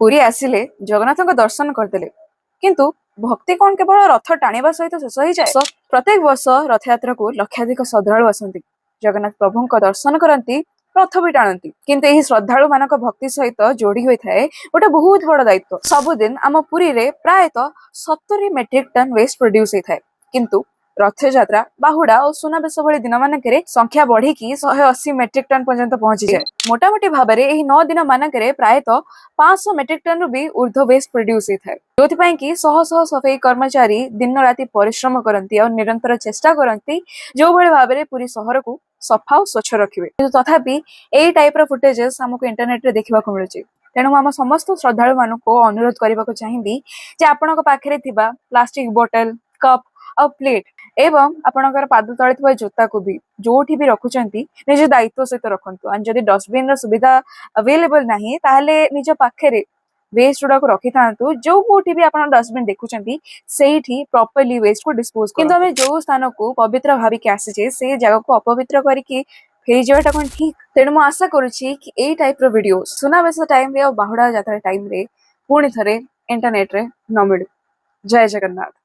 ପୁରୀ ଆସିଲେ ଜଗନ୍ନାଥଙ୍କ ଦର୍ଶନ କରିଦେଲେ, କିନ୍ତୁ ଭକ୍ତି କଣ କେବଳ ରଥ ଟାଣିବା ସହିତ ଶେଷ ହେଇଯାଏ? ପ୍ରତ୍ୟେକ ବର୍ଷ ରଥଯାତ୍ରାକୁ ଲକ୍ଷାଧିକ ଶ୍ରଦ୍ଧାଳୁ ଆସନ୍ତି, ଜଗନ୍ନାଥ ପ୍ରଭୁଙ୍କ ଦର୍ଶନ କରନ୍ତି, ରଥ ବି ଟାଣନ୍ତି। କିନ୍ତୁ ଏହି ଶ୍ରଦ୍ଧାଳୁ ମାନଙ୍କ ଭକ୍ତି ସହିତ ଯୋଡି ହୋଇଥାଏ ଗୋଟେ ବହୁତ ବଡ ଦାୟିତ୍ୱ। ସବୁଦିନ ଆମ ପୁରୀରେ ପ୍ରାୟତଃ 70 ମେଟ୍ରିକ ଟନ୍ ୱେଷ୍ଟ ପ୍ରଡ୍ୟୁସ ହେଇଥାଏ, କିନ୍ତୁ ରଥଯାତ୍ରା, ବାହୁଡା ଓ ସୁନାବେଶ ଭଳି ଦିନମାନଙ୍କରେ ସଂଖ୍ୟା ବଢିକି 180 ମେଟ୍ରିକ ଟନ୍ ପର୍ଯ୍ୟନ୍ତ ପହଞ୍ଚିଯାଏ। ମୋଟାମୋଟି ଭାବରେ ଏହି 9 ଦିନ ମାନଙ୍କରେ ପ୍ରାୟତଃ 500 ମେଟ୍ରିକ ଟନ୍ ରୁ ବି ଉର୍ଦ୍ଧ୍ୱ ୱେଷ୍ଟ ପ୍ରଡ୍ୟୁସ ହେଇଥାଏ, ଯୋଉଥିପାଇଁ କି ଶହ ଶହ ସଫେଇ କର୍ମଚାରୀ ଦିନ ରାତି ପରିଶ୍ରମ କରନ୍ତି ଆଉ ନିରନ୍ତର ଚେଷ୍ଟା କରନ୍ତି ଯୋଉଭଳି ଭାବରେ ପୁରୀ ସହରକୁ ସଫା ଓ ସ୍ୱଚ୍ଛ ରଖିବେ। କିନ୍ତୁ ତଥାପି ଏଇ ଟାଇପର ଫୁଟେଜେସ୍ ଆମକୁ ଇଣ୍ଟରନେଟରେ ଦେଖିବାକୁ ମିଳୁଛି। ତେଣୁ ମୁଁ ଆମ ସମସ୍ତ ଶ୍ରଦ୍ଧାଳୁ ମାନଙ୍କୁ ଅନୁରୋଧ କରିବାକୁ ଚାହିଁବି ଯେ ଆପଣଙ୍କ ପାଖରେ ଥିବା ପ୍ଲାଷ୍ଟିକ ବୋଟଲ, କପ୍ ଆଉ ପ୍ଲେଟ୍ ଏବଂ ଆପଣଙ୍କର ପାଦ ତଳେ ଥିବା ଜୋତାକୁ ବି ଯୋଉଠି ବି ରଖୁଛନ୍ତି, ନିଜ ଦାୟିତ୍ୱ ସହିତ ରଖନ୍ତୁ। ଆଉ ଯଦି ଡଷ୍ଟବିନ ର ସୁବିଧା ଆଭେଲେବଲ ନାହିଁ, ତାହେଲେ ନିଜ ପାଖରେ ୱେଷ୍ଟ ଗୁଡାକୁ ରଖିଥାନ୍ତୁ। ଯୋଉ କୋଉଠି ବି ଆପଣ ଡଷ୍ଟବିନ ଦେଖୁଛନ୍ତି, ସେଇଠି ପ୍ରପରଲି ୱେଷ୍ଟ କୁ ଡିସ୍ପୋଜ। କିନ୍ତୁ ଆମେ ଯୋଉ ସ୍ଥାନକୁ ପବିତ୍ର ଭାବିକି ଆସିଛେ, ସେ ଜାଗାକୁ ଅପବିତ୍ର କରିକି ଫେରିଯିବାଟା କଣ ଠିକ? ତେଣୁ ମୁଁ ଆଶା କରୁଛି କି ଏଇ ଟାଇପର ଭିଡିଓ ସୁନାବେଶ ଟାଇମରେ ଆଉ ବାହୁଡା ଯାତ୍ରା ଟାଇମରେ ପୁଣି ଥରେ ଇଣ୍ଟରନେଟରେ ନ ମିଳୁ। ଜୟ ଜଗନ୍ନାଥ।